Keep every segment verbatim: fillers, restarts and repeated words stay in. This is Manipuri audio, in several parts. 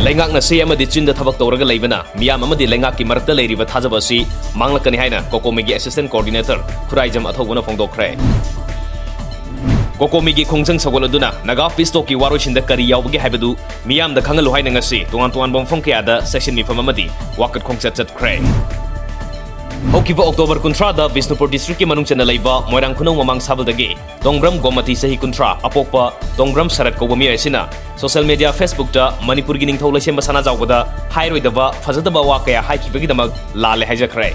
ꯂꯩꯉꯥꯛꯅ ꯁꯤ ꯑꯃꯗꯤ ꯆꯤꯟꯗ ꯊꯕꯛ ꯇꯧꯔꯒ ꯂꯩꯕꯅ ꯃꯤꯌꯥꯝ ꯑꯃꯗꯤ ꯂꯩꯉꯥꯛꯀꯤ ꯃꯔꯛꯇ ꯂꯩꯔꯤꯕ ꯊꯥꯖꯕ ꯑꯁꯤ ꯃꯥꯡꯂꯛꯀꯅꯤ ꯍꯥꯏꯅ ꯀꯣꯀꯣꯃꯤꯒꯤ Assistant Coordinator ꯈꯨꯔꯥꯏꯖꯝ ꯑꯊꯧꯕꯅ ꯐꯣꯡꯗꯣꯛꯈ꯭ꯔꯦ꯫ ꯀꯣꯀꯣꯃꯤꯒꯤ ꯈꯣꯡꯖꯪ ꯁꯧꯒꯠꯂꯗꯨꯅ ꯅꯥꯒꯥ peace talkꯀꯤ ꯋꯥꯔꯣꯏꯁꯤꯟꯗ ꯀꯔꯤ ꯌꯥꯎꯕꯒꯦ ꯍꯥꯏꯕꯗꯨ ꯃꯤꯌꯥꯝꯗ ꯈꯪꯍꯜꯂꯨ ꯍꯥꯏꯅ ꯉꯁꯤ ꯇꯣꯉꯥꯟ ꯇꯣꯉꯥꯟꯕ ꯃꯐꯝ ꯀꯌꯥꯗ ꯆꯦꯛꯁꯤꯟ ꯃꯤꯐꯝ ꯑꯃꯗꯤ ꯋꯥꯀꯠ ꯈꯣꯡꯆꯠ ꯆꯠꯈ꯭ꯔꯦ꯫ ꯍꯧꯈꯤꯕ October ꯀꯨꯟꯊ꯭ꯔꯥꯗ ꯕꯤꯁꯅꯨꯄꯨꯔ districtꯀꯤ ꯃꯅꯨꯡ ꯆꯟꯅ ꯂꯩꯕ ꯃꯣꯏꯔꯥꯡ ꯈꯨꯅꯧ ꯃꯃꯥꯡ ꯁꯥꯕꯜꯗꯒꯤ ꯇꯣꯡꯕ꯭ꯔꯝ ꯒꯣꯃꯇꯤ, ꯆꯍꯤ ꯀꯨꯟꯊ꯭ꯔꯥ, ꯑꯄꯣꯛꯄ ꯇꯣꯡꯕ꯭ꯔꯝ ꯁꯔꯠ ꯀꯧꯕ ꯃꯤꯑꯣꯏ ꯑꯁꯤꯅ social media Facebookꯇ ꯃꯅꯤꯄꯨꯔꯒꯤ ꯅꯤꯡꯊꯧ ꯂꯩꯁꯦꯝꯕ ꯁꯅꯥꯖꯥꯎꯕꯗ ꯍꯥꯏꯔꯣꯏꯗꯕ ꯐꯖꯗꯕ ꯋꯥ ꯀꯌꯥ ꯍꯥꯏꯈꯤꯕꯒꯤꯗꯃꯛ ꯂꯥꯜꯂꯦ ꯍꯥꯏꯖꯈ꯭ꯔꯦ꯫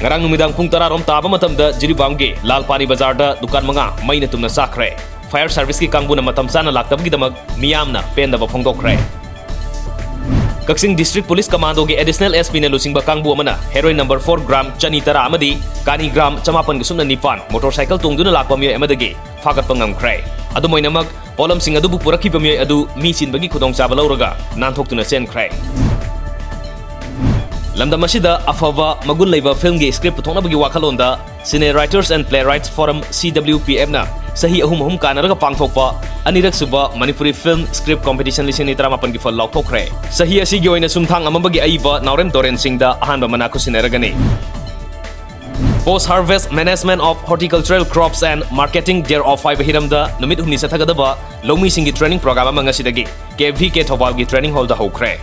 ꯉꯔꯥꯡ ꯅꯨꯃꯤꯗꯥꯡ ꯄꯨꯡ ꯇꯔꯥꯔꯣꯝ ꯇꯥꯕ ꯃꯇꯝꯗ ꯖꯤꯔꯤꯕꯥꯝꯒꯤ ꯂꯥꯜꯄꯥꯔꯤ ꯕꯖꯥꯔꯗ ꯗꯨꯀꯥꯟ ꯃꯉꯥ ꯃꯩꯅ ꯇꯨꯝꯅ ꯆꯥꯛꯈ꯭ꯔꯦ꯫ Fire serviceꯀꯤ ꯀꯥꯡꯕꯨꯅ ꯃꯇꯝ ꯆꯥꯅ ꯂꯥꯛꯇꯕꯒꯤꯗꯃꯛ ꯃꯤꯌꯥꯝꯅ ꯄꯦꯟꯗꯕ ꯐꯣꯡꯗꯣꯛꯈ꯭ꯔꯦ꯫ ꯀꯛꯆꯤꯡ District Police Commandoꯒꯤ Additional SPꯅ ꯂꯨꯆꯤꯡꯕ ꯀꯥꯡꯕꯨ ꯑꯃꯅ heroin number four gram ꯆꯅꯤ ꯇꯔꯥ ꯑꯃꯗꯤ ꯀꯥꯅꯤ gram ꯆꯃꯥꯄꯟꯒ ꯁꯨꯞꯅ ꯅꯤꯄꯥꯟ motorcycle ꯇꯣꯡꯗꯨꯅ ꯂꯥꯛꯄ ꯃꯤꯑꯣꯏ ꯑꯃꯗꯒꯤ ꯐꯥꯒꯠꯄ ꯉꯝꯈ꯭ꯔꯦ꯫ ꯑꯗꯨꯝ ꯑꯣꯏꯅꯃꯛ, ꯄꯣꯠꯂꯝꯁꯤꯡ ꯑꯗꯨꯕꯨ ꯄꯨꯔꯛꯈꯤꯕ ꯃꯤꯑꯣꯏ ꯑꯗꯨ ꯃꯤ ꯆꯤꯟꯕꯒꯤ ꯈꯨꯗꯣꯡꯆꯥꯕ ꯂꯧꯔꯒ ꯅꯥꯟꯊꯣꯛꯇꯨꯅ ꯆꯦꯟꯈ꯭ꯔꯦ꯫ ꯂꯝꯗꯝ ꯑꯁꯤꯗ ꯑꯐꯕ ꯃꯒꯨꯟ ꯂꯩꯕ filmꯒꯤ script ꯄꯨꯊꯣꯛꯅꯕꯒꯤ ꯋꯥꯈꯜꯂꯣꯟꯗ Cine Writers and Playwrights Forum, CWPFꯅ ꯆꯍꯤ ꯑꯍꯨꯝ ꯑꯍꯨꯝ ꯀꯥꯟꯅꯔꯒ ꯄꯥꯡꯊꯣꯛꯄ ꯑꯅꯤꯔꯛ ꯁꯨꯕ ꯃꯅꯤꯄꯨꯔꯤ film script competition ꯂꯤꯁꯤꯡ ꯑꯅꯤ ꯇꯔꯥꯃꯥꯄꯟꯒꯤ ꯐꯜ ꯂꯥꯎꯊꯣꯛꯈ꯭ꯔꯦ꯫ ꯆꯍꯤ ꯑꯁꯤꯒꯤ ꯑꯣꯏꯅ ꯁꯨꯝꯊꯥꯡ ꯑꯃꯝꯕꯒꯤ ꯑꯏꯕ ꯅꯥꯎꯔꯦꯝ ꯗꯣꯔꯦꯟ ꯁꯤꯡꯗ ꯑꯍꯥꯟꯕ ꯃꯅꯥ ꯈꯨꯠꯁꯤꯟꯅꯔꯒꯅꯤ꯫ Post Harvest Management of Horticultural Crops and Marketing thereof ꯍꯥꯏꯕ ꯍꯤꯔꯝꯗ ꯅꯨꯃꯤꯠ ꯍꯨꯝꯅꯤ ꯆꯠꯊꯒꯗꯕ ꯂꯧꯃꯤꯁꯤꯡꯒꯤ training program ꯑꯃ ꯉꯁꯤꯗꯒꯤ KVK ꯊꯧꯕꯥꯜꯒꯤ training hallꯗ ꯍꯧꯈ꯭ꯔꯦ꯫